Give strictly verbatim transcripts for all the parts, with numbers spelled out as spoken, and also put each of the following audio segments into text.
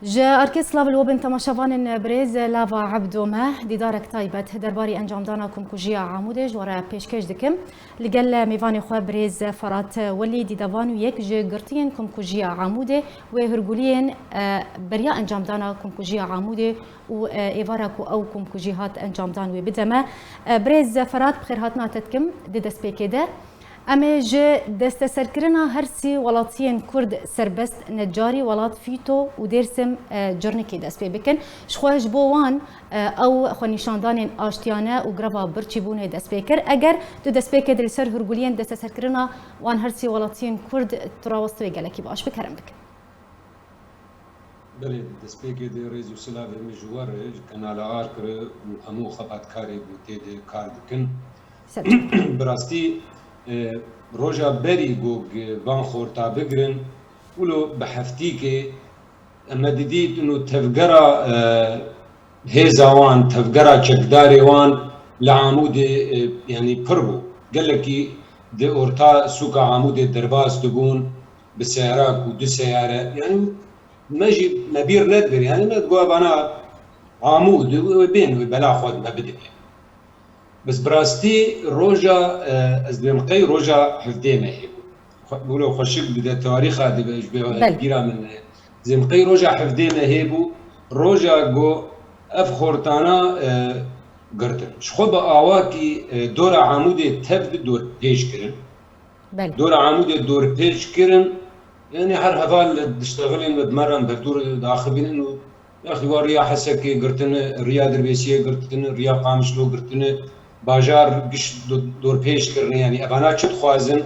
Ji arkê silav li we bin temaşevanên birêz, lava Ebdo me dîdarek taybet derbarî encamdana komkujiya Amûdê ji we re pêşkêş dikim. Li gel mêvanê xwe birêz Ferat Welî dîdavan û yek ji girtiyên komkujiya Amûdê wê hûrguliyên, e, beriya encamdana komkujiya Amûdê û, e, êvara ku ew komkujî hat encamdan wê bide me. E, birêz Ferat, bi xêrhatina te dikim di destpêkê de. Em ê ji desteserkirina her sî welatiyên Kurd serbest Necarî, Welat, Fîto û Dêrsim, e, Cirnikê dest pê bikin. Ji xwe ji bo wan, e, ew xwenîşandanên aştiyane û greva birçîbûnê dest pê kir. Eger tu destpêkê de li ser hûrguliyên desteserkirina wan her sî welatiyên Kurd tu rawestiyê gelekî baş bi kerem bikin. Belê, di destpêkê de rêz û silavê min ji we re, ji Kanala Ark re û hemû xebatkarê ku tê de kar dikin. Ser çav. Bi rastî, e, roja berî ku gi van xorta bigirin, wilo bi heftîkê em didît û tevgera, e, hêza wan, tevgera çekdarê wan li Amûdê, e, yanî pir bû. Gelekî di orta sûka Amûdê derbas dibûn, bi seyara ku du seyare, yanî me jî me bîr nedibir, yanî me digot, "Vana Amûd, wê bên, wê bela xwe me bidike." Bes bi rastî roja, e, ez dibêm qey roja hevdê mehê bû. Xwe-, wilo xweşik dide tarîxa dibe, ji bê Belê. bîra min, e, dibêm qey roja hevdê mehê bû, roja ku ev xortana, e, girtin. Ji xwe bi awakî, e, dora Amûdê tev di dorpêç kirin. Belê. Dora Amûdê dorpêç kirin. Yanî her heval diştexilin ve dimeran berdûr daxivînin û yaxî wa riya Hesekê girtine, riya Dirbêsiyê girtine, riya Qamişlo girtine, bajar giş do-, dorpêç kirine. Yanî evana çi dixwazin?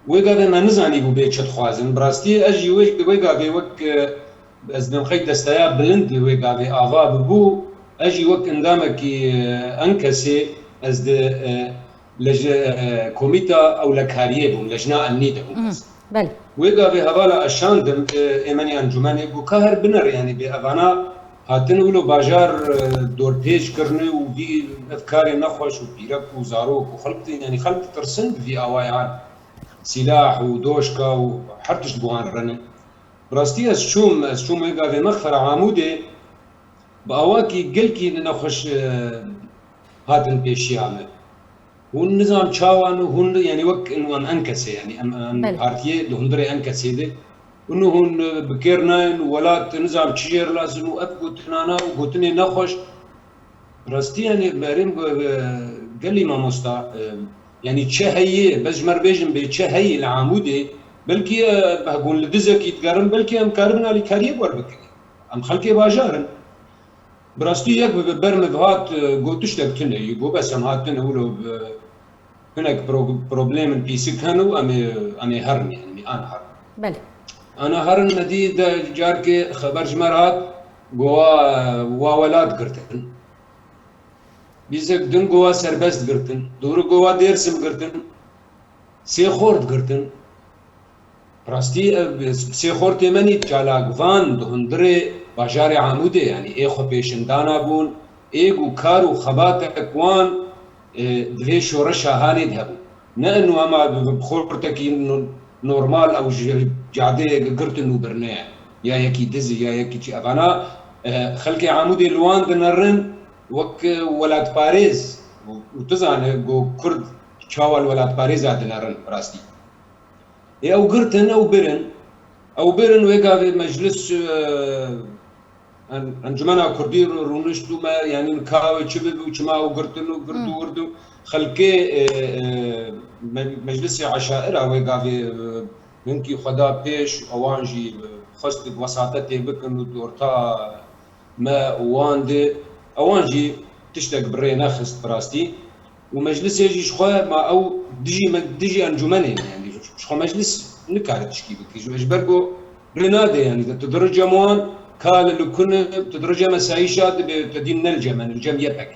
Wê gavê me nizanîbû bê çi dixwazin. Bi rastî ez jî wê, wê gavê wek, e, ez dibêm qey desteya bilind wê gavê ava bibû, ez jî wek endamekî, e, enkesê ez di, e, lej-, e, komîta ewlekariyê bûm, lejna emnî de bûm Mhm. ez. Belê. Wê gavê hevala ez şandim, e, êmenê encûmenê bû ka her binere, yanî bê evana hatin wilo bajar, e, dorpêç kirine û vî ev karê nexweş û pîrek û zarok û xelk, yanî xelk ditirsin bi vî awayê han. Sîlah û doşka û her tişt bi wan re ne. Bi rastî ez çûm, ez çûm wê gavê mexfera Amûdê bi awakî gelkî nexweş, e, hatin pêşiya me. Hûn nizam çawa ne, hûn ne, yanî wek in wan enkesê, yanî em, em Belê. partiyê di hundirê enkesê de. Û ne hûn, e, bi kêr nayên û welat nizam çi jê re lazim û ev gotinana û gotinê nexweş. Rastî, yanî, berêm, e, gelî mamosta, e, yanî çi heye, bes ji me re bêjin bê çi heye li Amûdê, belkî, e, hegûn li dizekî digerin, belkî em karibin alîkariyê bi we re bikin. Em xelkê bajar in. Bi rastî yek bi ber min hat, e, got tiştek tune ye, got bes em hatine wilo bi hinek pro-, problemên pîsik hene û em ê, em ê herin, yanî an herin. Belê. Ana herin me dî de carkê xeber ji me re hat, got wa, wa welat girtin. Bîzek din got wa serbest girtin. Dûri got wa Dêrsim girtin. Sê xort girtin. Rastî, ev sê xortê me nî çalak van di hundirê bajarê Amûdê, yanî ê xwepêşindana bûn, ê ku kar û xebatek wan, e, di vê şoreşa hanê de hebû. Ne eno hema bi, bi xortekî no-, normal ew ji cadeyê girtin û birine, ya yekî dizî, ya yekî çi. Evana, e, xelkê Amûdê li wan dinerin wek, e, welatparêz û, û tu zane ku Kurd çawa li welatparêza dinerin rastî. Ê ew girtin, ew birin. Ew birin wê gavê meclis, e, en-, Encumena Kurdî rû-, rûnişt û me, yanî ka wê çi bibe û çima ew girtin û gird û Hmm. wird û xelkê, e, e, me-, meclisê eşaira wê gavê, e, hinkî xwe da pêş, ewan jî, e, xwest wesatetê bikin û di orta me û wan de, ewan jî tiştek bi rê nexist bi rastî. Û meclisê jî ji xwe ma ew dijî me, dijî encûmenê ne, yanî ji xwe meclis nikare tişkî bike. Ji, ji ber ku rê nade, yanî tu diri cem wan, ka li li ku ne, tu diri cem esayîşa, dibê te dî ne li cem, li cem Y P G.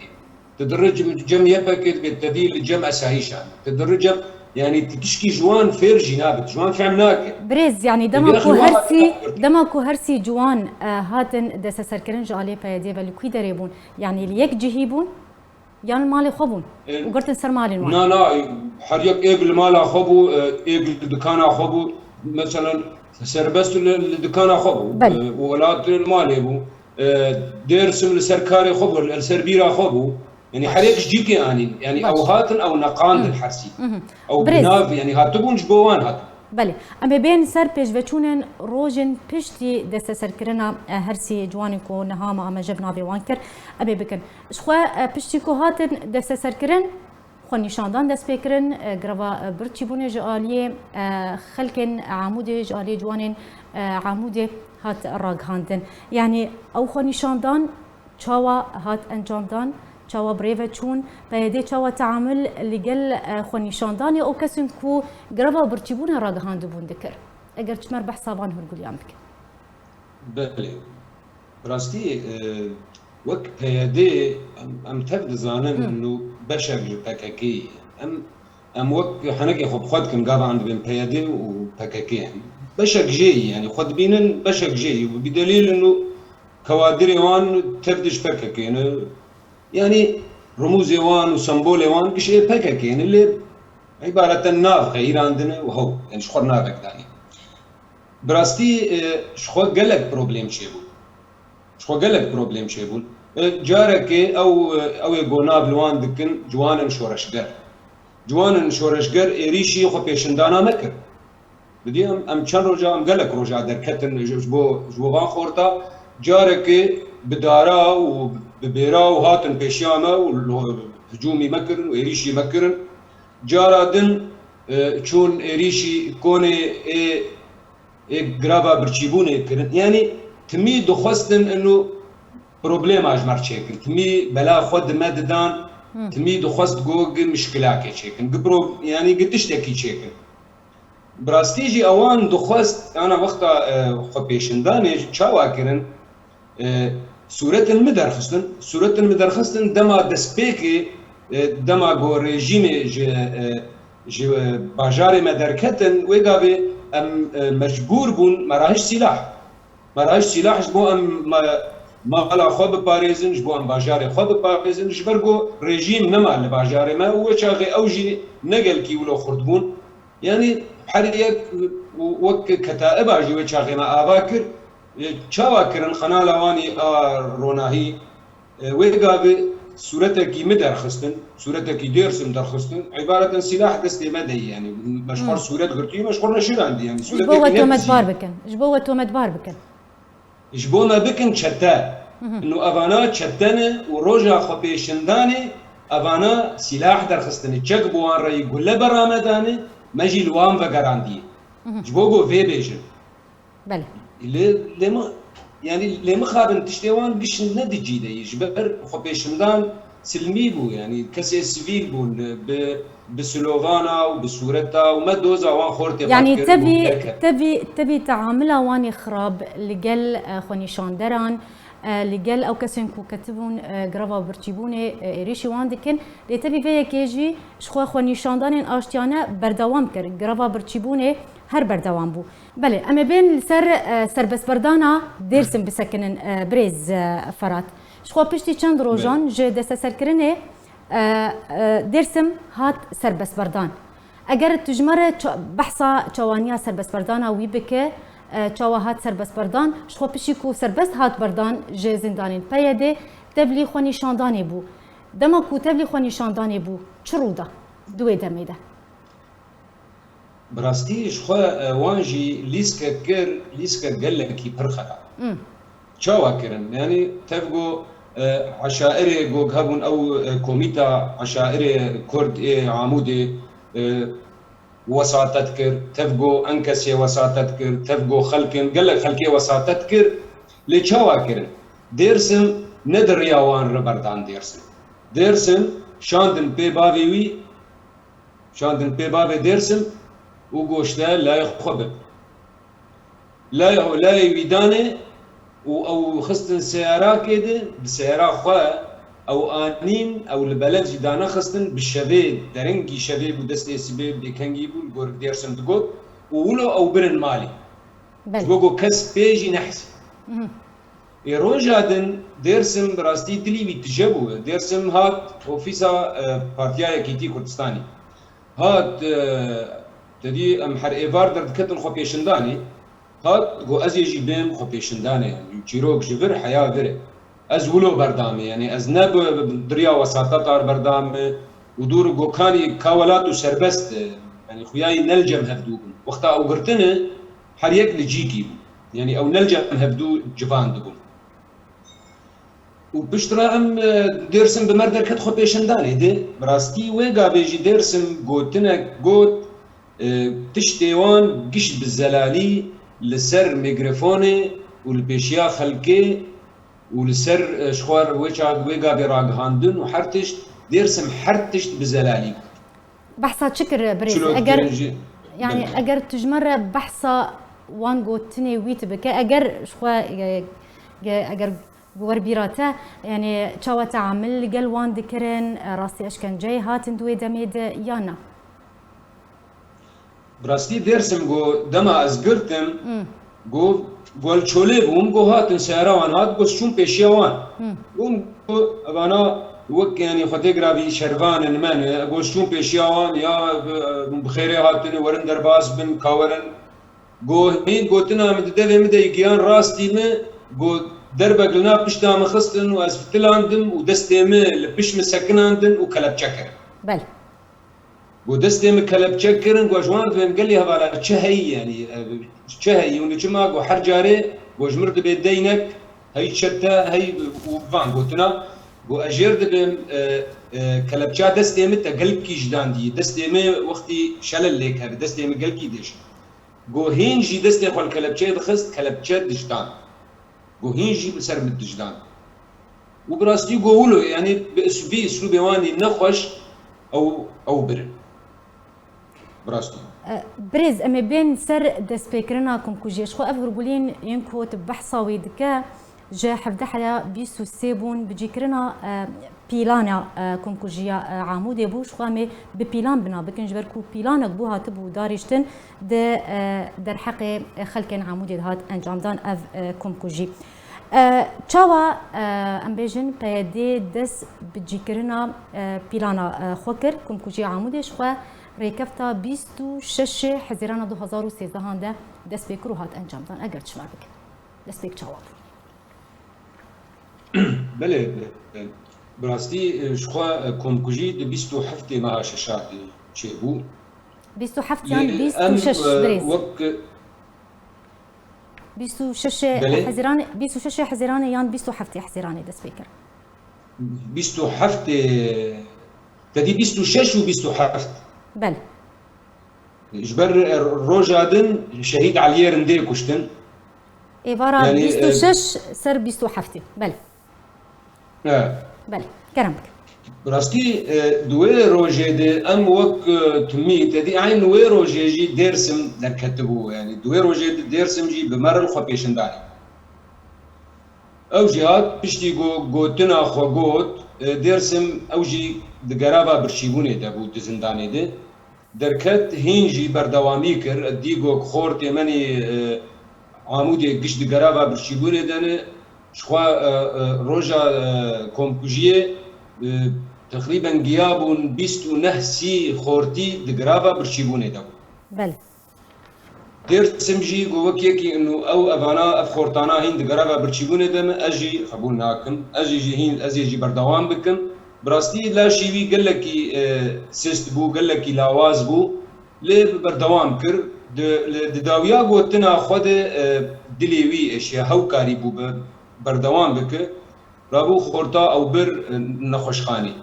Tu diri cem, cem Y P G, dibê te dî li cem esayîşa. Tu diri cem, yanî tu tişkî ji wan fêr jî nabe, ji wan fehm nake. Birêz, yanî dema Ê, ku her sî, dema ku her sî ciwan, e, hatin desteserkirin ji aliyê P Y D'ê ve, li kû derê bûn? Yanî li yek cihî bûn? Yan li malê xwe bûn E, û girtin ser malên wan? Na, na, her yek êk li mala xwe bû, e, êk li dikana xwe bû. Meselen, Serbest li, li dikana xwe bû. Belê. E, welat li malê bû. E, Dêrsim li ser karê xwe bû, li ser bîra xwe bû. Yani her yek ji cîkê anîn. Yani Baş. Ew hatin, ew neqandin Hı. Hersî. Hı hı. Ew Birêz. Bi nav, yani hatibûn ji bo wan hatin. Belê. Em ê bên ser pêşveçûnên rojên piştî desteserkirina, e, Hersî ciwanên ku niha me amaje bi navê wan kir. Em ê bikin. Ji xwe, e, piştî ku hatin desteserkirin, xwenîşandan dest pê kirin, e, greva, e, birçîbûnê ji aliyê, e, xelkên Amûdê, ji aliyê ciwanên, e, Amûdê hat ragihandin. Yanî ew xwenîşandan çawa hat encamdan, çawa bi rê ve çûn, P Y D çawa teamul li gel, e, xwenîşandanê û kesên ku greva birçîbûnê ragihandibûn dikir? Eger çimer behsa van hûrguliyan bikin. Belê. Bi rastî, e, wek P Y D em, em tev dizanin Hı. û beşek ji P K K ye. Em, em wek henekê xwe bi xwe dikin, gava em dibên P Y D û P K K in. Beşek jê yî, yani xwe dibînin beşek jê yî. Bi delîl û kewadirê wan tev di ji P K K ne. Yani rumûzê wan û sembolê wan gişê P K K ne. Lê îbareten nav xeyirandine û hew, yani ji xwe navek danî. Bi rastî, e, ji xwe gelek problem çêbûn. Ji xwe gelek problem çêbûn. E, carekê ew, e, ew ê ku nav li wan dikin, ciwanên şoreşger. Ciwanên şoreşger êrîşî xwe pêşindana me kir. Didî em, em çend roja, em gelek roja derketin ji, ji bo, ji bo van xorta. Carekê bi dara û bi bêra û hatin pêşiya me û lo-, hicûmî me kirin û êrîşî me kirin. Cara din, e, çûn êrîşî konê ê, ê grava birçîbûnê kirin. Yanî timî dixwestin ino problema ji me re çêkin. Timî bela xwe di me didan, Hmm. timî dixwest go gi mişkilakê çêkin. Gi pro-, yanî gi tiştekî çêkin. Bi rastî jî ewan dixwest, ana wexta, e, xwe pêşindanê çawa kirin? E, sûretin min derxistin. Sûretin min derxistin dema destpêkê, e, dema ku rejîmê ji, e, ji, e, bajarê me derketin, wê gavê em, e, mecbûr bûn me rahişt sîlah. Me rahişt sîlah ji bo em me, mala xwe biparêzin, ji bo em bajarê xwe biparêzin, ji ber ku rejîm nema li bajarê me û wê çaxê ew jî ne gelkî wilo xurt bûn. Yanî her yek wek ketaiba jî wê çaxê me ava kir. E, çawa kirin? Xenala wanî a ronahî, e, wê gavê sûretekî min derxistin, sûretekî Dêrsim derxistin. Îbareten sîlah destê me deyî, yanî me ji xwe Hmm. sûret girtî, me ji xwe neşirandî, yanî Ji bo we sûretekî ne tometbar bizî. bikin. Ji bo we tometbar bikin. Ji bo me bikin çete. Mhm. Ino evana çete ne û roja xwe pêşindanê evana sîlah derxistine. Çek bi wan re yî gule bera me dane, me jî li wan vegerandiye. Mhm. Ji bo ku vê bêjin. Belê. Lê, lê mi, yanî lê mixabin tiştê wan giş ne di cî de yî. Ji ber xwe pêşindan silmî bû, yanî kesê sivîl bûn, bi, bi silovana û bi sûreta û me doza wan xortê Yanî qat kir û tevî, derket. tevî, tevî teamila wan ê xirab li gel, e, xwenîşanderan, e, li gel ew kesên ku ketibûn, e, greva birçîbûnê, e, êrîşî wan dikin. Lê tevî vê yekê jî ji xwe xwenîşandanên aştiyane berdewam kir. Greva birçîbûnê her berdewam bû. Belê, em ê bên li ser, e, serbestberdana Dêrsim bisekinin, e, birêz, e, Ferat. Ji xwe piştî çend rojan Belê. ji desteserkirinê, e, e, Dêrsim hat serbestberdan. Eger tu ji me re ça-, behsa çawaniya serbestberdana wî bike, e, çawa hat serbestberdan, ji xwe piştî ku serbest hat berdan ji zîndanên P Y D, tevlî xwenîşandanê bû. Dema ku tevlî xwenîşandanê bû, çi rû da di wê demê de? Bi rastî ji xwe, e, wan jî lîskek kir, lîskek gelekî pir xera. Hmm. Çawa kirin? Yanî tev go, e, eşairê go hebûn ew, e, komîta eşairê Kurd ê Amûdê, e, wesatet kir, tev go enkesê wesatet kir, tev go xelkin, gelek xelkê wesatet kir. Lê çawa kirin? Dêrsim ne di riya wan re berdan Dêrsim. Dêrsim şandin pê bavê wî, şandin pê bavê Dêrsim û goşte layê xwe bib. Layê, layê wî danê û ew xistin seyarakê de, bi seyara xwe ew anîn, ew li beled jî danexistin, bi şevê, derengî şevê bû, destê sibê bêkengî bû, li gor Dêrsim digot û wilo ew birin malê. Belê. Ji bo ku kes pê jî nehsî. Mhm. Ê roja din Dêrsim bi rastî dilî wî tije bû. Dêrsim hat ofîsa, e, Partiya Yekîtî Kurdistanê. Hat, e, te dî em her êvar derdiketin xwe pêşindanê. hat, got, ez ê jî bêm xwepêşindanê. Çîrok ji vir heya vir e. Ez wilo berdame, yanî ez ne bi, bi, bi diriya wesateta berdame û dûr got, kanî ka welat û serbest e. Yanî xuyayî ne li cem hevdû bûn. Wexta ew girtine, her yek li cîkî bû. Yanî ew ne li cem hevdû civan dibûn. Û piştre em, e, Dêrsim bi me re derket xwepêşindanê de. Bi rastî wê gavê jî Dêrsim gotinek got, e, tiştê wan giş bi zelalî li ser mîkrofonê û li pêşiya xelkê û li ser, e, ji xwe wê çax, wê gavê ragihandin û her tişt, Dêrsim her tişt bi zelalî got. Behsa çi kir birêz? Çilo Eger, dikirin jî, yani, belê. Eger tu ji me re behsa wan gotinê wî tu bike, eger ji xwe, e, e, eger bi wer bîra te, yani, çawa teamil li gel wan dikirin, e, rastî eşkenceyê hatin di wê demê de ya na? Bi rastî Dêrsim got, dema ez girtim, Hmm. got, gol çolê bûm, got, hatin seyara wan hat, got, çûn pêşiya wan. Hmm. Got, got, evana wek, yani, xwe tê giravî şervan in, me ne, got, çûn pêşiya wan, ya, e, bi xêrê hatin, werin derbas bin, ka werin. Got, hîn gotina min di devê min de giyan rastî min, got, derbek li nav pişta min xistin û ez fitilandim û destê min li pişt min sekinandin û kelepçe kirin. Belê. Got, destê min kelepçe kirin, got, ji wan re dibêm gelî hevala çi heyî, yanî, e, çi heyî û çima, got, her carê, got, ji min re dibê deynek, hey çete, hey û van gotina, got, ez jêr dibêm, e, e, kelepça destê min te gelkî ji dandî, destê min wextî şelel lêk hebe, destê min gelkî dêşt. Got, hîn jî destê xwe li kelepçeyê dixist, kelepçe diştan. Got, hîn jî bi ser min dijdan. Û bi rastî got wilo, yanî bi is-, vî îslûbê wan ê nexweş ew, ew birin. Bi rastî. E, birêz, em ê bên ser destpêkirina komkujiyê. Ji xwe ev hûrgulîn yên ku tu behsa wî dike, ji hevdeh heya bîst û sê bûn, bicîkirina, e, pîlana, e, komkujiya, e, Amûdê bû. Ji xwe em ê bi pîlan bina bikin, ji ber ku pîlanek bû hatibû darîştin di, e, derheqê xelkên Amûdê dihat encamdan ev, e, komkujî. E, çawa, e, em bêjin, P Y D dest bi cîkirina, e, pîlana, e, xwe kir, komkujiya Amûdê ji xwe rêkefta bîst û şeş Hezîrana du hezar û sêzdehan de dest pê kir û hat encamdan. Eger tu ji me re bike, destpêk çawa bû? Belê, bi rastî, e, ji xwe, e, komkujî di bîst û heftê meha şeşa de çêbû. Bîst û heft yan Lê bîst û şeş, em, e, birêz? Wek, Bîst û şeş Belê. Hezîranê, bîst û şeş Hezîranê yan bîst û heftê Hezîranê dest pê kir? Bîst û heftê, te dî bîst û şeş û bîst û heft. Belê. Ji ber, e, roja din şehîd Eliyê Rindê kuştin. Êvara Yanî, bîst û şeş e, ser bîst û heftê. Belê. E. Belê. Kerem bike. Bi rastî, e, di wê rojê de em wek, e, timî, te dî eyn wê rojê jî Dêrsim derketibû. Yanî di wê rojê de Dêrsim jî bi me re li xwe pêşin danî. Ew jî hat piştî ku gotina xwe got, e, Dêrsim ew jî di gerava birçîbûnê de bû, di zindanê de. Derket, hîn jî berdewamî kir. Dî got, xortê me nî, e, Amûdê giş di gerava birçîbûnê de ne. Ji xwe, e, e, roja, e, komkujiyê, e, teqrîben giya bûn bîst û neh sî xortî di gerava birçîbûnê de bûn. Belê. Dêrsim jî got, wek yekî û ew evana, ev xortana hîn di gerava birçîbûnê de me, ez jî qebûl nakim. Ez jî, jî hîn, ez ê jî berdewam bikim. Bi rastî laşî wî gelekî, e, sist bû, gelekî lawaz bû. Lê berdewam kir. Di, li, di dawiya gotina xwe de, e, dilê wî êşiya, hewkarî bû bi, berdewam bike. Rabû xorta ew bir, e, nexweşxanê.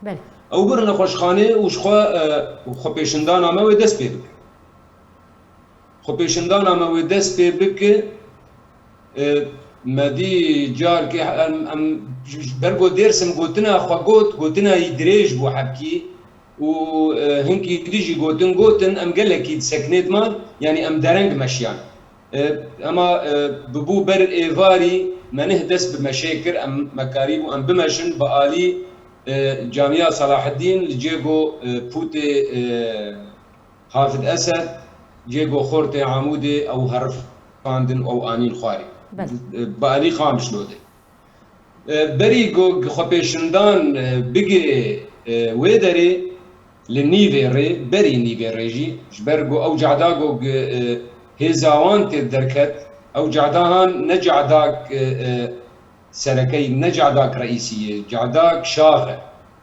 Belê. Ew bir nexweşxanê û ji xwe, e, xwepêşindana me wê dest pê bike. Xwepêşindana me wê dest pê bike, e, me dî carkê em, em ji, ji ber ku Dêrsim gotina xwe got, gotina yî dirêj bû hebkî û, e, hinkî dî jî gotin, gotin, em gelekî di seknê diman, yanî em dereng meşiyan. E, ema, e, bibû ber êvarî me neh dest bi meşê kir, em, me karîbû em bimeşin bi alî, e, Camiya Salaheddîn li cê ku, e, pûtê, e, Hafid Esed, cê ku xortê Amûdê ew herifandin ew anîn xwarê. Belê. E, bi alî Qamişlo de. E, berî ku xwepêşindan, e, bigê, e, wê derê, li nîvê rê, berî nîvê rê jî, ji ber ku ew cehda ku, e, hêza wan tê derket, ew cadahan ne cadak, e, e, serekey, ne cadak reîsî ye, cadak şax e,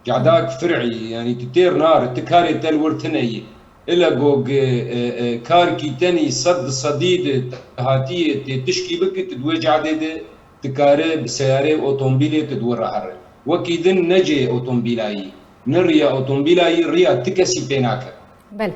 cadak fir'î, yanî tu têr nari, tu karê te li wir tune yî. Ile go gi, e, e, karkî tenî sed di sedî de hatiyê tê tişkî biki, tu di wê cadê de dikare bi seyarê û otomobîlê tu di wir re here. Wekî din ne cihê otomobîla yî, ne riya otomobîla yî, riya ti kesî pê nake. Belê.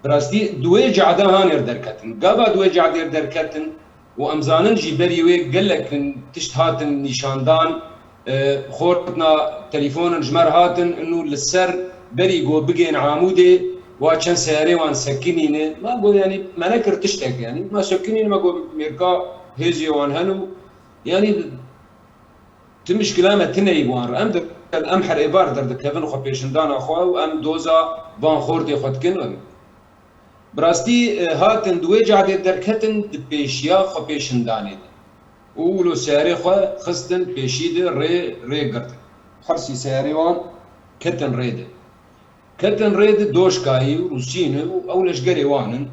Bi rastî di wê cada hanê derketin. Gava di wê cadê derketin û em zanin jî berî wê gelek tişt hatin nîşandan, e, xortina telefon in ji me re hatin, inu li ser berî go bigên Amûdê, wa çend seyarê wan sekinîne. Me got, yanî me nekir tiştek, yanî me sekinîne, me got mêrka hêzê wan hene û yanî Ti mişkila me tune yî wan re. Em di, em her êvar derdikevin xwepêşindana xwe û em doza van xortê xwe dikin. Bi rastî, e, hatin di wê cadê derketin di pêşiya xwepêşindanê de. Û wilo seyarê xwe xistin pêşî de rê, rê girtin. Hersî seyarê wan ketin rê de. Ketin rê di doşkayî û rûsî ne û ew leşgerê wan in.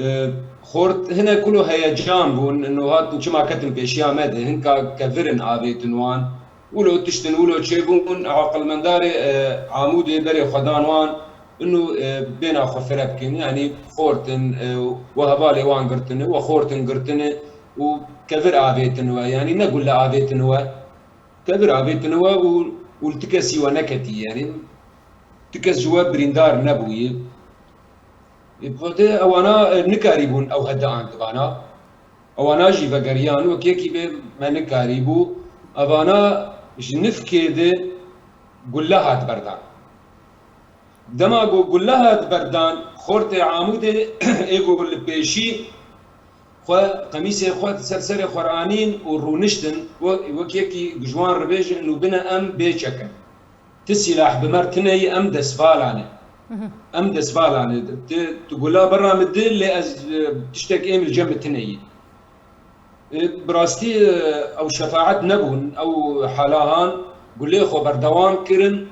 E, xort hinek wilo heyecan bûn, ino hatin çima ketin pêşiya me de, hinka kevir in avêtin wan. Wilo tiştin wilo çêbûn, aqilmendarê, e, Amûdê berê xwe dan wan, ino, e, bêna xwe fire bikin, yanî xort in, e, we hevalê wan girtine, we xort in girtine û kevir avêtin we, yanî ne gule avêtin we. Kevir avêtin we û, û li ti kesî we neketî, yanî ti kes ji we birîndar nebûyî. Ê, bi xwedê ewana, e, nikarîbûn ew hede andibana. Ewana jî vegeriyan, wek yekî bê me nikarîbû. Evana ji nifkê de gulle hat berdan. Dema ku gulle hat berdan, xortê Amûdê ê ku li pêşî xwe, qemîsê xwe ser serê xwe re anîn û rûniştin, we-, wek yekî ji wan re bêjin, nû bine em bê çekin. Ti sîlah bi me re tune yî, em destvala ne. Em destvala ne. Ti, ti gula bera min di, lê ez, e, tiştek êm li cem min tune yî. E, bi rastî, e, ew şefaet nebûn. Ew halahan gulê xwe berdewam kirin.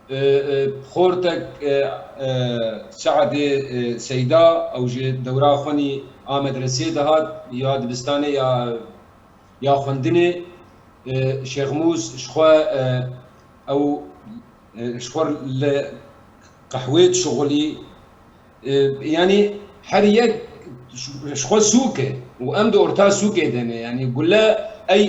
E, e, xortek, e, e, Seedê, e, Seyda, ew ji dewra xwenî a medresê dihat, ya dibistanê ya, ya xwendinê. E, Şêxmûs ji xwe, e, ew, e, ji xwe li qehwê dişuxulî. E, yanî her yek ji xwe sûk e û em di orta sûkê de ne. Yanî gule ey,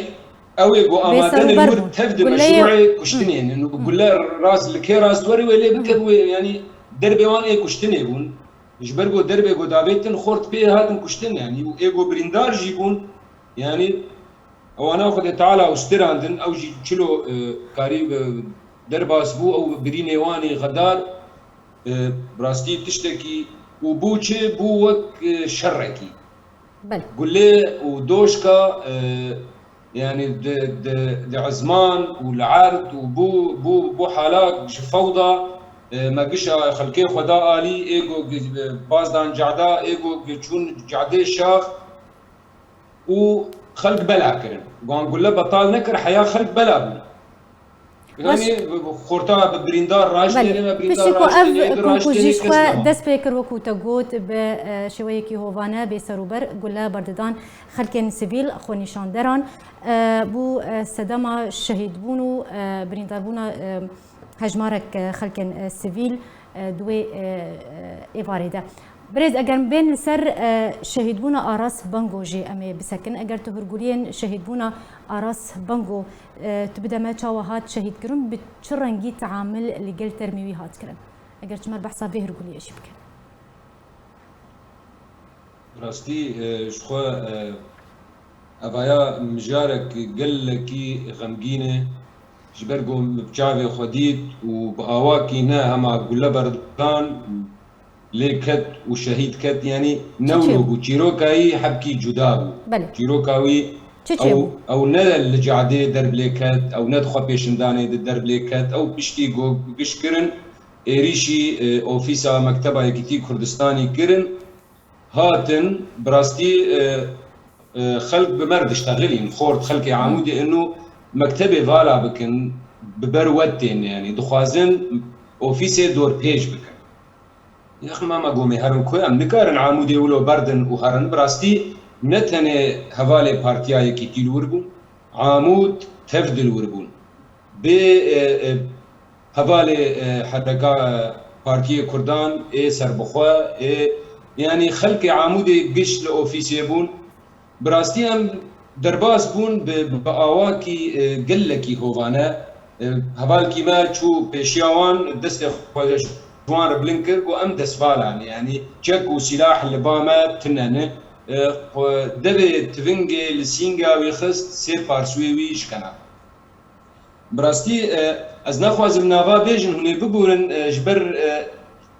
ew ê ku amade ne li wir tev di meşrûê kuştinê ne. Gule rast li kê rast were wê lê bike wê, yanî derbê wan ê kuştinê bûn. Ji ber ku derbê ku davêtin xort pê hatin kuştin, yanî û ê ku birîndar jî bûn. Yanî ewana Xwedê Teala û stirandin, ew jî çilo, e, karî, e, derbas bû, ew birînê wanî xedar, e, bi rastî tiştekî û bû çi? Bû wek, e, şerekî. Belê. Gulê û doşka, e, yanî di, di, di ezman û li erd û bû, bû, bû hala ji fewda, e, me gişa xelkê xwe da alî, ê ku, e, bazdan cada, ê ku çûn cadê şax, û xelk bela kirin. Wan gule betal nekir, heya xelk bela bûn. Yanî xorta bi birîndar raştê, belê, ne birîndar raştê, ne raştê, ne kes. Dest pê kir, wekû te got, bi, e, şêweyekî hovane, bê serûber gule berdidan xelkên sivîl, xwenîşanderan. E, bû, e, sedema şehîdbûn û, e, birîndarbûna, e, hejmarek, e, xelkên, e, sivîl, e, di wê, e, e, êvarê de. Birêz, eger em bên li ser, e, şehîdbûna Aras Bango jî em ê bisekin. Eger tu hûrguliyên şehîdbûna Aras Bango, e, tu bide me, çawa hat şehîdkirin, bi çi rengî teamil li gel termê wî hat kirin? Eger tu me behsa vê hûrguliyê jî bike. Rastî, e, ji xwe, e, evaya mijarek gelekî xemgîn e. Ji ber ku min bi çavê xwe dît û bi awakî ne hema gule berdan, lê ket û şehîd ket, yanî ne wilo bû. Çîroka wî hebkî cuda bû. Belê. Çîroka wî, ew, ew ne li cadê derb lê ket, ew ne di xwe pêşindanê de derb lê ket, ew piştî ku giş kirin, êrîşî, e, ofîsa Mekteba Yekîtî Kurdistanî kirin. Hatin, bi rastî, e, e, xelk bi me re diştexilîn. Xort xelkê Amûdê ino mektebê vala bikin, bi ber we tên, yanî dixwazin ofîsê dorpêç bikin. Yax mama gomê herin ku em nikarin Amûdê wilo berdin û herin. Bi rastî ne tenê hevalê Partiya Yekîtî li wir bûn, Amûd tev di li wir bûn. Bê, e, e, hevalê, e, heteka, e, Partiyê Kurdan ê serbixwe, ê, yanî xelkê Amûdê giş li ofîsê bûn. Bi rastî em derbas bûn bi, bi awakî, e, gelekî hovane. E, hevalkî me çû pêşiya wan, destê xwe ji wan re bilind kir, got, "Em destvala ne, yanî çek û sîlah li ba me tune ne." E, xwe devê tivingê li sînga wî xist, sê parsûyê wî ji kena. Bi rastî, e, ez naxwazim nava bêjin, hûn ê biborin, e, ji ber, e,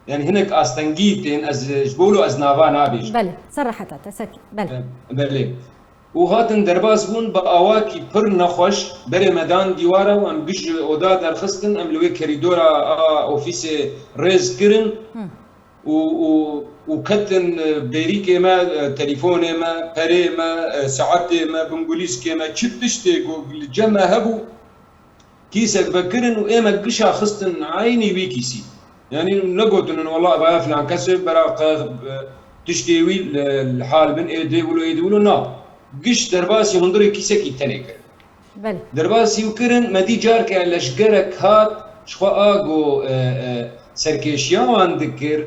yanî hinek astengî tên, ez, e, ji bo wilo ez nava nabêjim. Belê, ser reheta te, sekî. Belê. E, belê. Û hatin derbas bûn bi awakî pir nexweş, berê me dan dîwara û em giş ji oda derxistin, em li wê kerîdora a ofîsê rêz kirin. Hı. û, û, û ketin, e, bêrîkê me, e, telîfonê me, perê me, e, saetê me, bingulîskê me, çi tiştê ku li cem me hebû, kîsek vekirin û ê me gişa xistin eynî wî kîsî. Yanî negotin, "Wela vaya filan kesê bera qe, e, tiştê wî li, li hal bin, ê dê wilo, ê dê wilo." Na. Giş derbasî hundirê kîsekî tenê kirin. Belê. Derbasî û kirin, me dî carke leşgerek hat, ji xwe a go, e, e, serkêşiya wan dikir,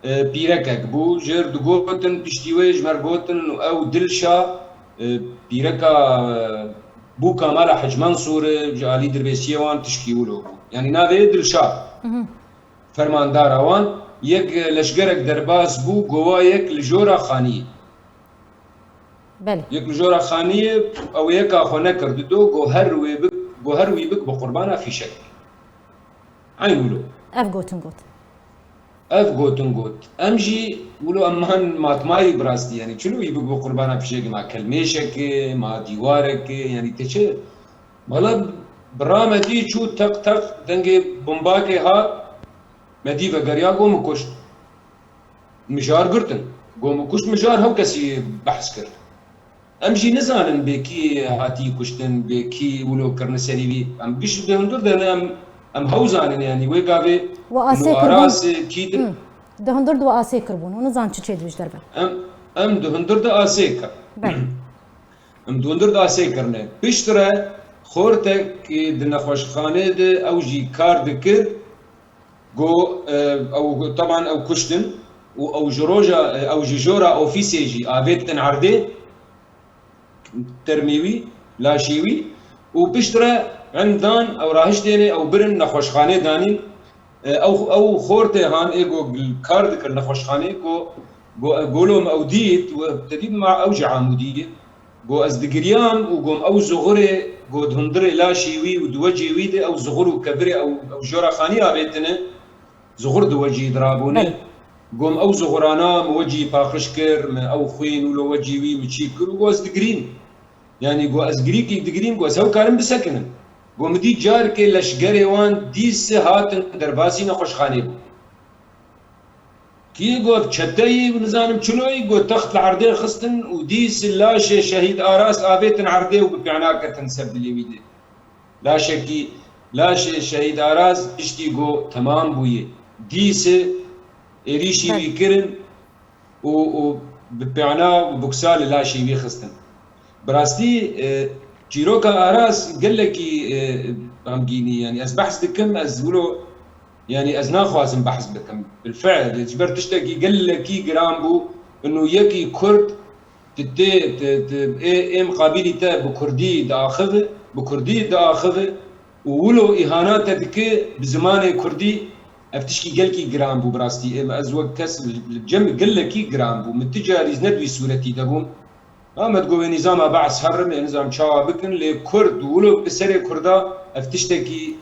e, pîrekek bû. Jêr digotin, piştî wê ji me re gotin û ew Dilşa, e, pîreka, e, bûka mala Hec Mensûr e, ji alî dirbêsiyê wan tişkî wilo bû. Yanî navê Dilşa. Mhm. Fermandara wan, yek leşgerek derbas bû, gova yek li jora xaniyê. Belê. Yek li jora xaniyê, ew yeka xwe nekir dido, go her wê bik, go her wî bik bi qurbana fîşek. Eyn wilo. Ev gotin got. Ev gotin got. Em jî wilo em man matmayî bi rastî, yanî çilo wî bik bi qurbana fîşekê, ma kelmêşekê, ma dîwarekê, yanî te çi? Wala bi ra me dî çû teq teq dengê bombakê hat, me dî vegeriya go min kuşt. Mijar girtin. Go min kuşt mijar, hew kesî behs kir. Em jî nizanin bê kî hatî kuştin, bê kî wilo kirine serî vî. Em giş di hundir de ne, em, em hew zanin, yanî wê gavê Wa asê kirbûn. Aras, e, kî di- Hı. Di hundir de wa asê kirbûn. Û nizan çi çê dibî ji derve. Em, em di hundir de asê kir. Belê. Em di hundir de asê kirine. Piştre xortek, e, di nexweşxanê de ew jî kar dikir. Go, e, ew, teban ew kuştin û ew ji roja, e, ew ji jora ofîsê jî avêtin erdê, termê wî, laşê wî û piştre em dan ew rahiştêne, ew birin nexweşxanê danîn. E, ew, ew xortê han ê go kar dikir nexweşxanê, go, go, golo min ew dît û te dît ma ew ji Amûdî ye. Go ez digiriyam û gom ew zuxurê, go di hundirê laşê wî û di wecê wî de ew zuxur û kevirê ew, ew jora xanî avêtine, zuxur di wecî dirabûne. Belê. Gom ew zuxurana min wecî paqij kir, min ew xwîn û lo wecî wî min çî kir û go ez digirîm. Yanî go ez girîkî digirîm, go ez hew karim bisekinim. Go min dî carkê leşgerê wan dîs hatin derbasî nexweşxanê bû. Kî got çeteyî û nizanim çiloyî, got text li erdê xistin û dîs laşê Şehîd Aras avêtin erdê û bi pêna ketin ser dilê wî de. Laşekî, laşê Şehîd Aras piştî got temam bûye. Dîs êrîşî wî kirin û, û bi pêna û buksa li laşê wî xistin. Bi rastî, e, çîroka Aras gelekî, e, xemgînî, yanî ez behs dikim, ez wilo, yanî ez naxwazim behs bikim. Bilfiil, ji ber tiştekî gelekî giran bû, û yekî Kurd, tu tê, tu, tu, ê, ê miqabîlî te bi Kurdî diaxive, bi Kurdî diaxive, û wilo îhana te dike bi zimanê Kurdî, ev tişkî gelkî giran bû bi rastî. Ê, ez wek kes li, li cem gelekî giran bû. Min ti carî ez ne di wî sûretî de bûm. Amed go wê nîzama Be'es herim, ê nizam çawa bikin, lê Kurd û wilo bi serê Kurda ev tiştekî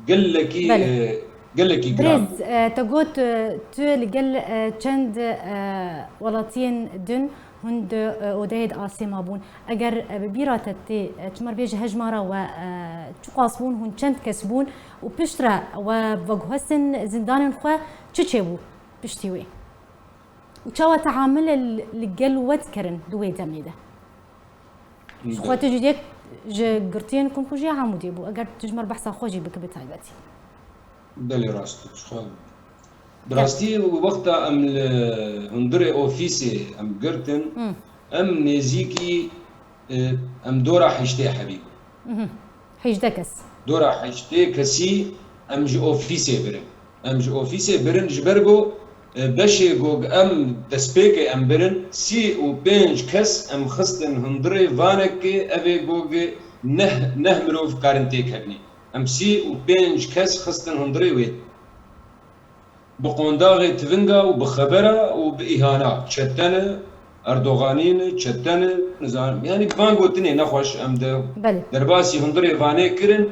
gelekî, Belê. e, gelekî giran bû. Birêz, e, te got, e, tu li gel, e, çend, e, welatiyên din hûn di, e, odeyê de asê mabûn. Eger, e, bi bîra te tê, e, çima bêje hejmara we, e, çiqas bûn, hûn çend kes bûn û piştre we veguhestin zindanên xwe çi çêbû piştî wê? Û çawa teamule li, li gel we dikirin di wê demê de? Ji xwe tu jî yek ji girtiyên komkujiya Amûdê bû, eger tu ji me re behsa xwe jî bikî bi taybetî. Belê rast e, ji xwe. Bi rastî wexta em li hundirê ofîsê em girtin, em nêzîkî, e, em dora heştê hebî bûn. Hejdeh kes. Dora heştê kesî em ji ofîsê birin. Em ji ofîsê birin ji ber ku, e, beşê ku em destpêkê em birin, sî û pênc kes em xistin hundirê vanekê, ev ê ku neh, neh mirov karin têkevnê. Em sî û pênc kes xistin hundirê wê. Bi qondaxê tivinga û bi xebera û bi îhana, çete ne, Erdoganî ne, çete ne, nizanim. Yanî bi van gotinê nexweş em de derbasî hundirê vanê kirin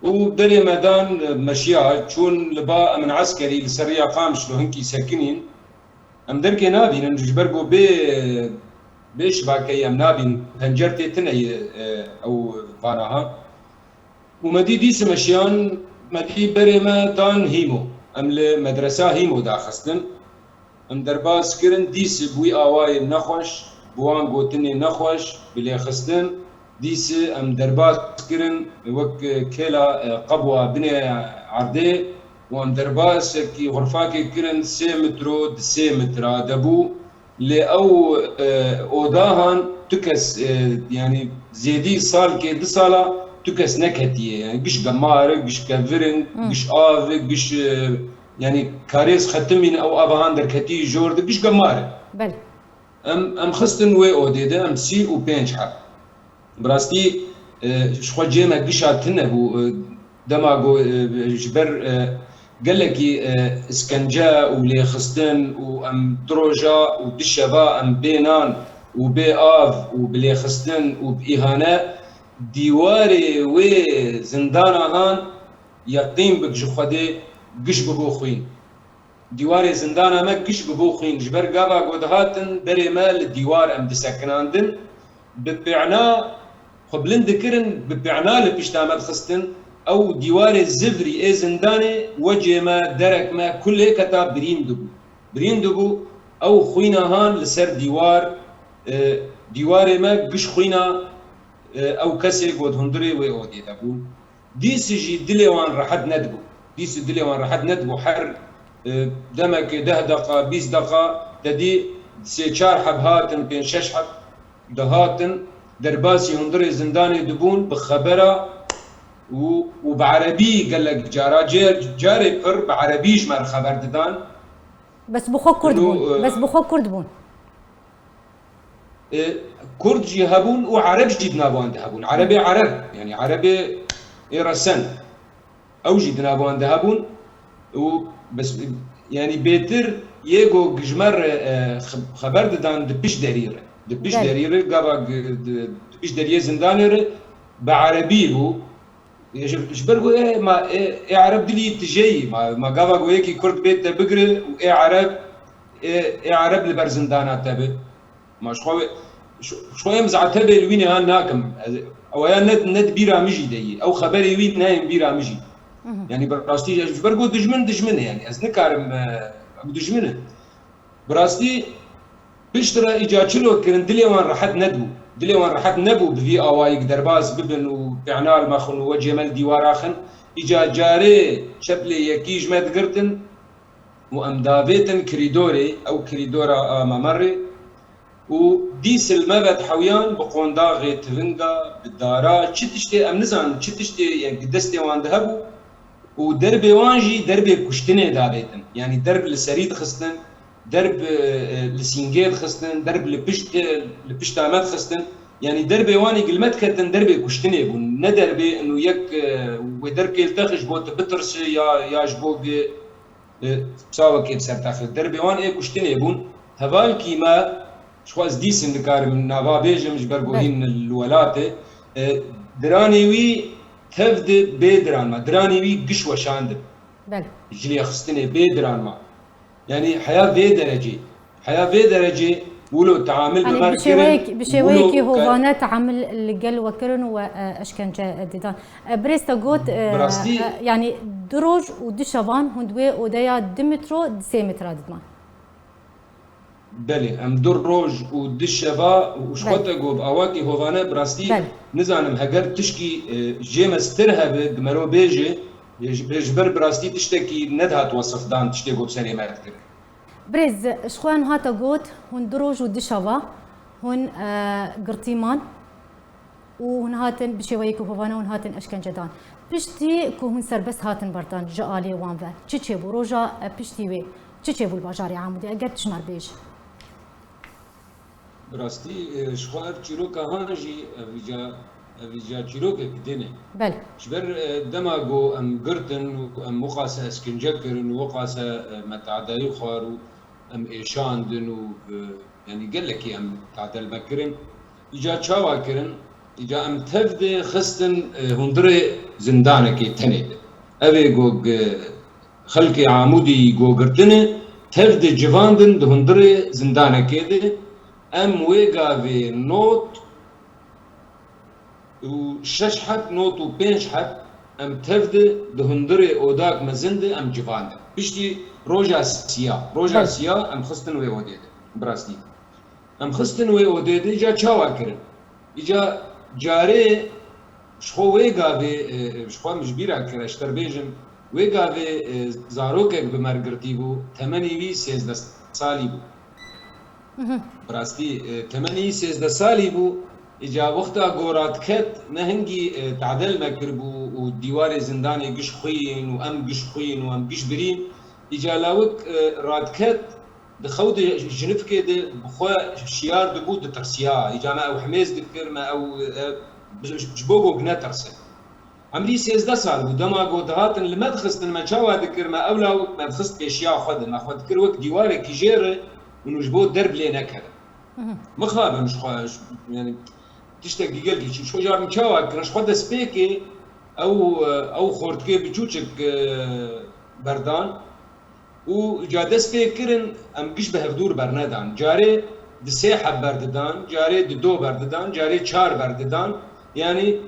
û derê me dan, e, meşiya, çûn li ba emin eskerî li ser riya Qamişlo hinkî sekinîn. Em derkê nabînin, ji ber ku bê, bê şibakeyî em nabîn, pencer tê tine ye, e, ew vana ha. Û me dî dîs meşiyan, me dî berê me dan Hîmo. Em li medresa Hîmo daxistin. Em derbas kirin, dîs bi wî awayê nexweş, bi wan gotinê nexweş, bi lêxistin, dîs em derbas kirin, wek kêla, e, qebwa binê erdê, û em derbasekî xurfakê kirin, sê metro di sê metra de bû. Lê ew, e, odahan tu kes, e, yanî zêdî salkê, du sala tu kes neketiye. Yanî giş gemar e, giş kevir in, giş av e, giş, e, yanî karêz xetimîn, ew avahan derketî jor de, giş gemar e. Belê. Em, em xistin wê odê de, em sî û pênc heb. Bi rastî, e, ji xwe cê me gişa tune bû, e, dema ku, e, ji ber, e, gelekî, e, iskence û lêxistin û em du roja û du şeva em bê nan û bê av û bi lêxistin û bi îhane dîwarê wê zindana han yeqîn bik ji Xwedê giş bibû xwîn. Dîwarê zindana me giş bibû xwîn. Ji ber gava ku dihatin berê me li dîwar em disekinandin, bi pêna xwe bilind dikirin, bi pêna li pişta me dixistin. Ew dîwarê zivrî ê zindanê wecê me, derek me kulê keta birîn dibû. Birîn dibû, ew xwîna han li ser dîwar, e, dîwarê me giş xwîna, e, ew kesê ku di hundirê wê odê de bûn. Dîsî jî dilê wan rehet nedibû. Dîsî dilê wan rehet nedibû. Her, e, demekê deh deqa, bîst deqa, te dî sê çar heb hatin, pênc şeş heb dihatin, derbasî hundirê zindanê dibûn bi xebera û, û bi erebî gelek cara, cê-, carê pir bi erebî ji me re xeber didan. Bes bi xwe kurd bûn. Bes bi xwe kurd bûn. E, Kurd jî hebûn û Ereb jî di nav wan de hebûn. Erebê Ereb, yanî Erebê ê resen. Ew jî di nav wan de hebûn û bes, yanî bêtir yê ku ji me re, e, xe-, xeber didan di pişt derî re. Di pişt derî re, gava di, di pişt deriyê zindanê re bi erebî bû. Ji, ji ber ku ê, ma, ê, ê Ereb dilî tijeyî, ma, ma gava ku yekî Kurd bê te bigire û ê Ereb, ê, ê Ereb li ber zindana te be. Ma ji xwe, ji xwe em zatebê li wî niha nakim. Ez, ew ya ne, ne di bîra min jî de yî. Ew xeberê wî neyên bîra min jî. Yanî bi rastî ji ber ku dijmin, dijmin e yanî. Ez nikarim, e, ew dijmin e. Bi rastî piştre îca çilo kirin, dilê wan rehet nedibû. Dilê wan rehet nebû bi vî awayî derbas bibin û pêna li me xwin û wecê me li dîwara xin. Îca carê çeplê yekî ji me digirtin û em davêtin kirîdorê, ew kirîdora a memerê û dîs li me ve dihewiyan bi qondaxê tivinga, bi dara, çi tiştê em nizanin, çi tiştê, yanî destê wan de hebû. Û derbê wan jî derbê kuştinê davêtin. Yanî derb li serî dixistin, derb, e, li sîngê dixistin, derb li pişt, e, li pişta me dixistin. Yanî derbê wan ê gil me diketin, derbê kuştinê bûn. Ne derbê ino yek, e, wê derkê li te xist ji bo tu bitirsi ya, ya ji bo ge-, e, pisawekê bi ser te xist. Derbê wan ê kuştinê bûn. Hevalkî me, ji xwe ez dîsin dikarim nava bêjim, ji ber ku hîn li welatê, e, diranê wî tev di bê diran me. Diranê wî giş weşandin. Belê. Ji lêxistinê bê diran me. Yanî heya vê derecê. Heya vê derecê wilo teamil bi me kirin. Yanî bi şêweyek, bi şêweyekî hovane teamil li gel we kirin û we, e, eşkence didan. E, birêz te got, e, e, yanî du roj û du şevan hûn di wê odeya du metro, di sê metra didiman. Belê, em du roj û du şeva û ji xwe te got, awakî hovane, bi rastî nizanim heger tişkî, e, jê me stir hebe, di mero bêje, Ji, ji ber bi rastî tiştekî nedihat wesifdan, tiştê ku bi serê me dikirin. Birêz, ji xwe hate got, hûn du roj û du şeva hûn, e, girtî man û hûn hatin bi şêweyeke hovane hûn hatin eşkencedan. Piştî ku hûn serbest hatin berdan ji aliyê wan ve, çi çêbû? Roja, e, piştî wê çi çêbû li bajarê Amûdê? Eger tu ji me re bêjî. Bi rastî, e, ji xwe ev çîroka han jî, ev îca, ev îca çîrokek din e. Belê. Ji ber, e, dema ku em girtin û em wiqase eskince kirin û wiqase, e, me tadayî xwar û em êşandin û, e, yanî gelekî em tade li me kirin. Îca çawa kirin? Îca em tev de xistin, e, hundirê zindanekê tenê de. Ev ê ku, e, xelkê Amûdî ku girtine, tev de civandin di hundirê zindanekê de. Em wê gavê not û şeş heb, not û pênc heb em tev de di hundirê odak mezin de em civandin. Piştî roja siya, roja Belê. siya em xistin wê odê de. Bi rastî. Em xistin wê odê de, îca çawa kirin? Îca carê ji xwe wê gavê, e, ji xwe min ji bîra kire, ji te re bêjim, wê gavê, e, zarokek bi me re girtî bû, temenî wî sêzdeh salî bû. Bi rastî, e, temenî wî sêzdeh salî bû, îca wexta ku radiket, ne hingî, e, tade li me kiribû û dîwarê zindanê giş xwîn û em giş xwîn û em giş birîn, îca lawik, e, radiket, di xew de jinivkê de bi xwe şiyar dibû, ditirsiya. Îca me ew himêz dikir, me ew, e, ji, ji bo ku netirse. Emrî sêzdeh sal bû, dema ku dihatin li me dixistin, me çawa dikir, me ew lawik me dixist pêşiya xwe de, me xwe dikir wek dîwarekî jê re û ji bo derb lê nekevin. Mixabin ji xwe, ji, yanî tiştekî gelkî çi, ji xwe car min çawa kirin, ji xwe destpêkê ew, e, ew xortikê biçûçik, e, berdan. Û ca dest pê kirin, em giş bi hevdûr bernedan. Carê di sê heb berdidan, carê di do berdidan, carê çar berdidan. Yanî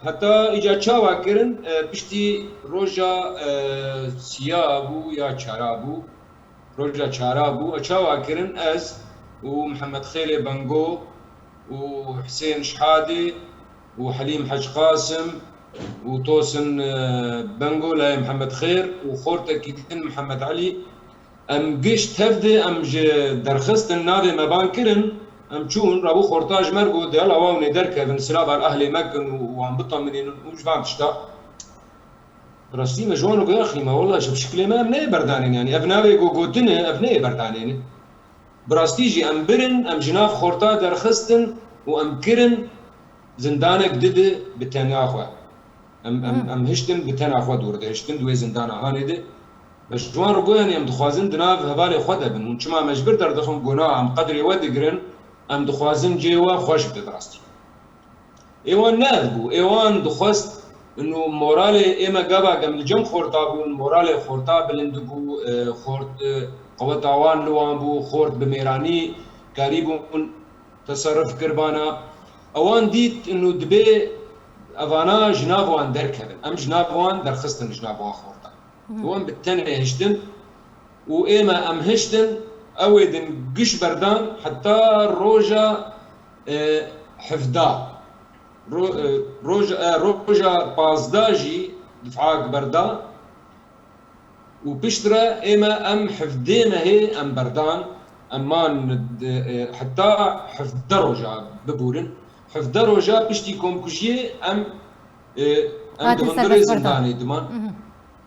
heta îca çawa kirin, e, piştî roja, e, siya bû ya çara bû. Roja çara bû. E, çawa kirin? Ez û Mihemed Xêrê Bengo û Hisên Şhadê û Helîm Hec Qasim û Tosin, e, Bengo, layê Mihemed Xêr û xortekî din Mihemed Elî. Em giş tev de em ji derxistin navê me ban kirin, em çûn, rabû xorta ji me re got, de yala wa hûn ê derkevin, silav al ehlê me kin û wan biteminînin û ji van tişta. Rastî me ji wan re got, axî me wela ji bi şiklê me em neyê berdanên, yanî ev navê ku gotine, ev neyê berdanên. Bi rastî jî em birin, em ji nav xorta derxistin û em kirin zindanek didi bi tena xwe. Em, em, em hiştin bi tena xwe dûr dihiştin di wê zindana hanê de. Me ji wan re got, yanî em dixwazin di nav hevalê xwe de bin. Hûn çima me ji bir derdixin? Got na, em qedrê we digirin, em dixwazin cihê we xweş bibe bi rastî. Ê wan ne ev bû. Ê wan dixwest û moralê ê me gava em li cem xorta bûn, moralê xorta bilind bû, e, xort, e, qeweta wan li wan bû, xort bi mêranî karîbûn teserif kiribana. Ewan dît û dibê evana ji nav wan derkevin. Em ji nav wan derxistin ji nav wan xorta. Wan bi tenê hiştin û ê me em hiştin, ew ê din giş berdan heta roja, e, hevda. Ro-, e, roj-, e, roja pazdeh jî difak berda û piştre ê me em hevdê mehê em berdan, em man, e, heta hevdeh roja bibûrin. Hevdeh roja piştî komkujiyê em, e, em di hundirê zindanê diman.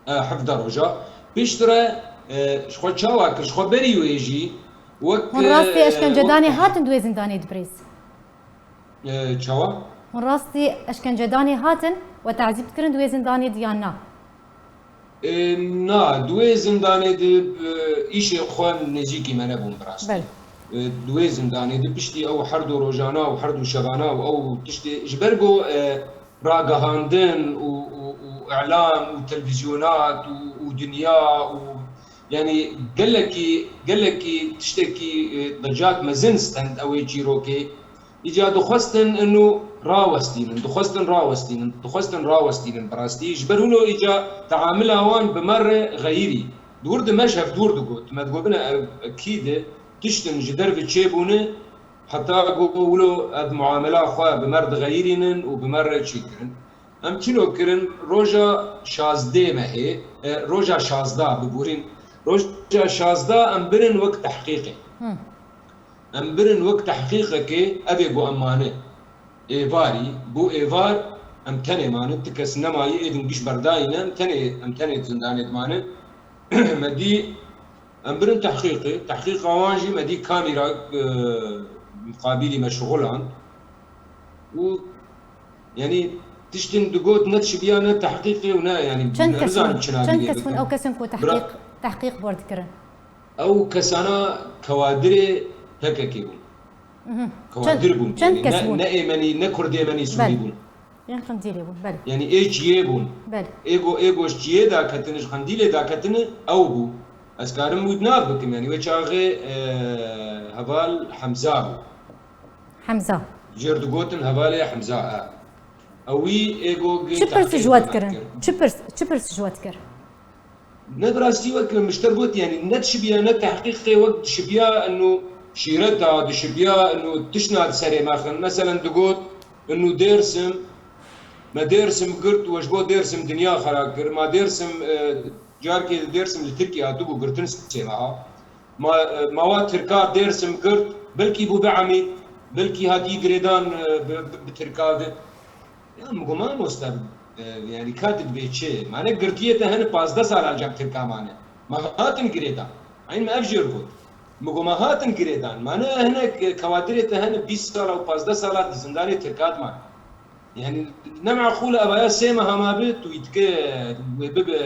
E, hevdeh roja. Piştre, e, ji xwe çawa kir, ji xwe berî wê jî wek, Hûn rastî e, eşkencedanê wek hatin di wê zindanê de birêz? E, çawa? Hûn rastî eşkencedanê hatin we tezîb dikirin di wê zindanê de yan na? E, na, di wê zindanê de, e, îşê xwe nêzîkî me nebûn bi rastî. Belê. E, di wê zindanê de piştî ew her du rojana û her du şevana û ew tiştê, ji ber ku, e, ragihandin û, û, û îlam û televîzyonat û, û dinya û, yanî gelekî, gelekî tiştekî, e, decak mezin stend ew ê çîrokê. Îca dixwestin inu rawestînin, dixwestin rawestînin, dixwestin rawestînin bi rastî. Ji ber wilo îca teamila wan bi me re xeyirî. Di wir de me ji hev dûr digot. Me digot bine ev ekîd e, tiştin ji derve çêbûne, heta ku wilo ev muamela xwe bi me re dixeyirînin û bi me re çêkirin. Em çilo kirin roja şazdeh mehê, e, roja şazda, biborîn, roja şazda em birin wek tehqîqê. Hı. Em birin wek tehqîqekê, ev ê ku em mane êvarî, bû êvar, em tenê manin, ti kes nemayî, êdin giş berdayî ne, em tenê, em tenê di zindanê dimanin. Me dî, em birin tehqîqê, tehqîqa wan jî me dî kamîra, e, muqabîlî me şixuland. Û, yanî, tiştin digot ne dişibiya ne tehqîqê û ne, yanî, Çend kes nizanim hûn? çi Çend navînê kes hûn bikim. ew kesên ku Bira- tehqîq, tehqîq bor dikirin? Ew kesana kewadirê P K K bûn. Mhm. Kewadir Çend, bûn. çend Yanî kes ne, bûn? ne Êmenî, ne Kurdêmenî Sûrî Belê. bûn. Yên Qendîlê bûn, belê. Yanî ê çiyê bûn. Belê. Ê go, ê go ji çiyê daketine, ji Qendîlê daketine, ew bû. Ez karim wî bi nav bikim, yanî wê çaxê, e, heval Hemza bû. Hemza. Jêr digotin hevalê Hemza, e. Ew wî ê go gi Çi pirs ji tehqîq we dikirin? kir. Çi pirs, çi pirs ji we dikir? Ne bi rastî wek min ji te got, yanî ne dişibiya ne tehqîqê wek dişibiya eno şîreta, dişibiya eno tiştna di serê me xin. Meselen digot, eno Dêrsim, me Dêrsim girt û ji bo Dêrsim dinya xera kir. Ma Dêrsim, e, carkê Dêrsim li Tirkiye hatibû girtin sê meha. Ma, e, ma wa Tirka Dêrsim girt, belkî bû bi emî, belkî hatî girêdan, e, bi, bi, bi Tirka de. Ya, min got, mamoste, e, yanî ka tu dibê çi? Mane girtiyê te hene pazdeh sala cem Tirka mane. Ma hatin girêdan. Eyn me ev jêr got. Min got, ma hatin girêdan. Mane hinek, e, kewadirê te hene bîst sala û pazdeh sala di zindanê Tirka dimane. Yanî ne meqûl e, evaya sê meha ma bi, tu wî dike, wê bibe,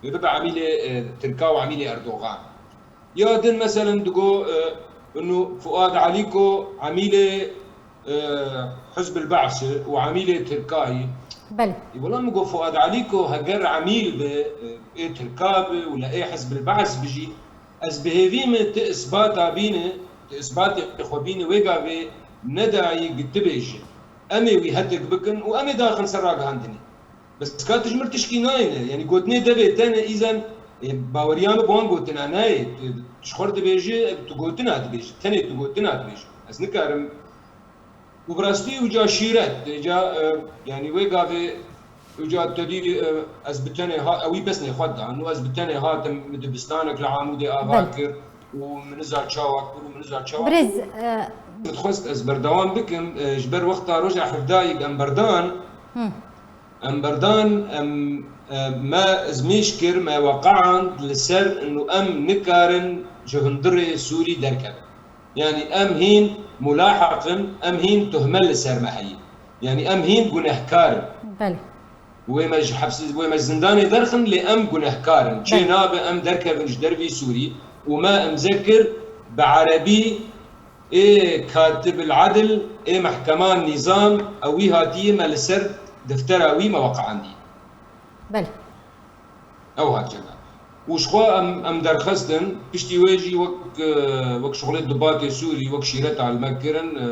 wê bibe emîlê, e, Tirka û emîlê Erdogan. Ya din, meselen, digo, e, inu Fuad Alîko emîlê, e, Hizb el-Ba'sê û emîlê Tirkayî. Belê. Ê, wela min got, Fuad Alîko heger emîl bi, e, ê Tirka bi û le ê Hizb el-Ba's bijî, ez bi hêvî min ti isbata bîne, ti isbatê xwe bîne, wê gavê nedayî gi ti bêje. Em ê wî hetik bikin û em ê daxin ser ragihandinê. Bes ka tu ji mir tişkî nayêne, yanî gotinê devê te ne, îzen, e, baweriya min bi wan gotina nayê, tu ji xwe dibêje, tu gotina dibêje, tenê tu gotina dibêje. Ez nikarim. Û bi rastî uca şîret, uca, e, yanî wê gavê uca te dî, e, ez bi tenê ha-, ewî pesnê xwe dan û ez bi tenê hatim, min dibistanek li Amûdê ava Belê. kir û min nizar çawa kir û min nizar çawa Birêz, kir. e, Min dixwest ez berdewam bikim, e, ji ber wexta roja hevdayî em berdan, Hı. Em berdan, em, e, me ezmîş kir, me weqeand li ser inu em nikarin ji hundirê Sûrî derkevin. Yanî em hîn mulahaq in, em hîn tuhme li ser me heye. Yanî em hîn gunehkar in. Belê. Wê me ji hepsî, wê me ji zindanê derxin, lê em gunehkar in. Çê Belê. nabe em derkevin ji dervî Sûrî û me imze kir bi erebî Ê Katib el Edil, ê Mehkema Nîzam, ewî hatiyê me li ser deftera wî me weqeandî. Belê. Ew hat cena. Û ji xwe em, em derxistin, piştî wê jî wek, e, wek şixulê dubatê Sûrî, wek şîreta li me kirin, e,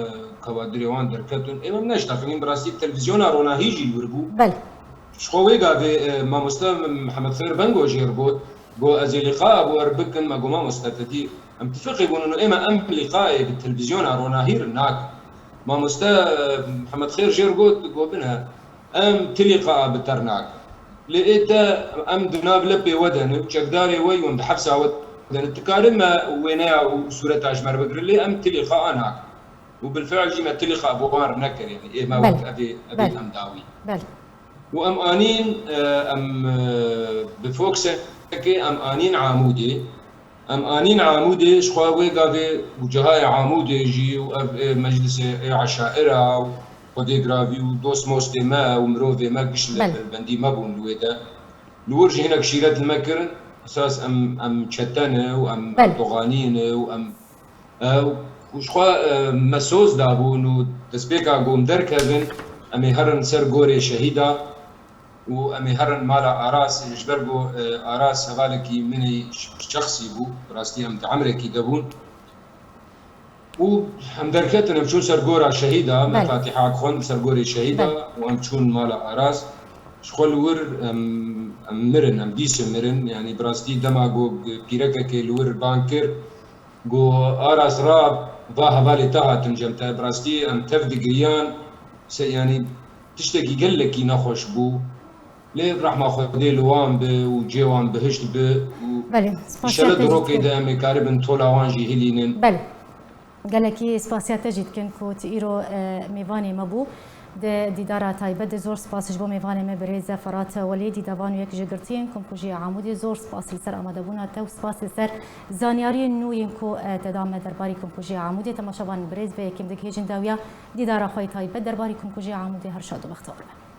kewadirê wan derketin. Ê me neştexilîn, bi rastî televîzyona Ronahî jî li wir bû. Belê. Ji xwe wê gavê, e, mamoste Mihemed Xêr Bengo jê re got, got, ez ê lîqaa bi we re bikin, me got, mamoste, te dî em tifiqê bûn û ê me em lîqayê bi televîzyona Ronahî re nakin. Mamoste, e, Mihemed Xêr jê re got, got, bine, em ti lîqaa bi te re nakin. Lê ê te em di nav lepê we de ne, çekdarê we yûn di hefsa we de ne, tu karin me wêneya û sûreta ji me re bigrin, lê em ti lîqaa nakin. Û bilfiil jî me ti lîqa bo wan re nekir, yanî ê me Belê. wek evê, evê Belê. em dawî. Belê. Û em anîn, e, em, e, bi foksekê em anîn Amûdê. Em anîn Amûdê, ji xwe wê gavê û cihayê Amûdê jî û ev, e, meclisê, e, eşaira û xwedê giravî û dost mostê me û mirovê me giş li Belê. bendî me bûn li wê de. Li wir jî hinek şîret li me kirin. Esas em, em çete ne û em Belê. Erdoganî ne û em Ew, û ji xwe, e, me soz dabûn û destpêka ku em derkevin, em ê herin ser gorê şehîda û em ê herin mala Aras, ji ber ku, e, Aras hevalekî min ê ş-, şexsî bû, bi rastî em di emrekî de bûn. Û em derketin, em çûn ser gora şehîda, me Belê. Fatîha xwend ser gorê şehîda Belê. û em çûn mala Aras. Ji xwe li wir em, em mirin, em dîsê mirin. Yanî bi rastî dema ku pîrekekê li wir bang kir, Got, Aras ra va hevalê te hatin cem te, bi rastî em tev digiriyan, se, yanî tiştekî gelekî nexweş bû. Lê rehma Xwedê li wan bi û cê wan bihişt bi û Belê, spasiya înşallah te di jî rokê dikim. de em ê karibin tola wan jî hilînin. Belê. Gelekî spasiya te jî dikin ku tu îro, e, mêvanê me bû. Di dîdara taybet de zor spas ji bo mêvanê me birêz Ferat Welî, dîdavan û yek ji girtiyên Komkujiya Amûdê. Zor spas li ser amadebûna te û spas li ser zanyariyên nû yên ku, e, te da me derbarî Komkujiya Amûdê. Temaşevanên birêz vê yekê em digihêjin dawiya dîdara xwe yê taybet derbarî Komkujiya Amûdê. Her şad û bextewar be.